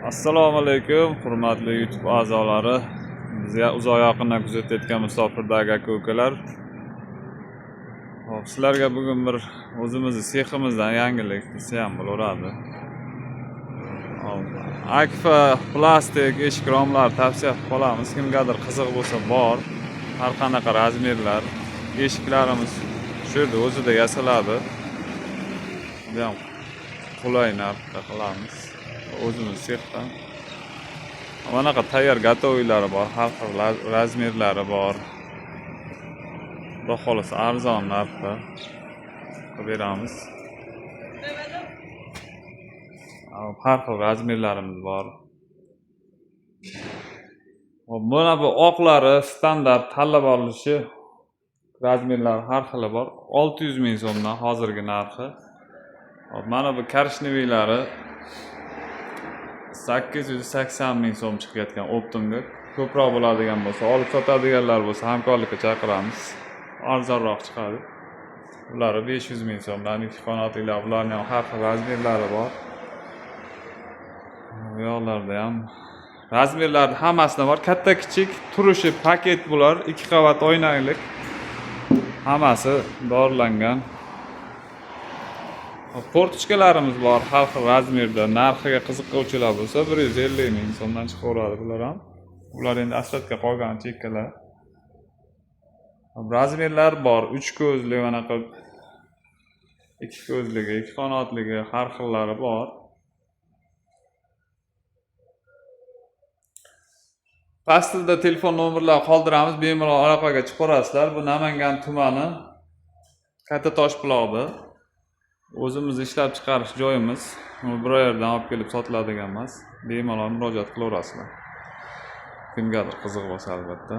Assalomu alaykum, hurmatli YouTube a'zolari. Bizni uzoq yaqindan kuzatayotgan musofirda aka ukalar. Hop, sizlarga bugun bir o'zimizni seximizdan yangilik desa ham bo'laveradi. Hop, Akfa plastik eshik romlar tavsiya qilib qolamiz. Kimgadir qiziq bo'lsa bor. Har qanaqa razmerlar. Eshiklarimiz shu yerda o'zida yasaladi. Bu ham qulay narxda qilamiz. O'zimiz sexdan. Manaqa tayyor готовый lari bor, har xil razmerlari bor. Xudo xohlasa arzon narxda qilib beramiz. Har xil razmerlarimiz bor. Hop, mana bu oqlari standart tanlab olinishi, razmerlari har xili bor. 600 ming so'mdan hozirgi narxi. Hop, mana bu коричневый lari 880 ming so'm chiqayotgan оптом ga. Ko'proq bo'ladigan bo'lsa, olib sotadiganlar bo'lsa, hamkorlikka chaqiramiz. Arzonroq chiqadi. Ular 500 ming so'mdan ikki qanotlilar, bularning ham har xil razmerlari bor. Bu yoqlarda ham razmerlarni hammasida bor. Katta, kichik, turishi paket bular, ikki qavat oynaklik. Hammasi dorilangan. Hop, форточка larimiz bor har xil razmerda. Narxiga qiziquvchilar bo'lsa, 150 ming so'mdan chiqaveradi bular ham. Ular endi asratga qolgan chekkalar. Hop, razmerlar bor. 3 ko'zli, manaqa ikki ko'zligi, ikki qanotligi, har xillari bor. Pastida telefon nomerlar qoldiramiz, bemalol aloqaga chiqaverasizlar. Bu Namangan tumani Katta Toshbuloqda. O'zimiz ishlab chiqarish joyimiz. Uni biror yerdan olib kelib sotiladigan emas. Bemalol murojaat qilaverasizlar. Kimgadir qiziq bo'lsa albatta.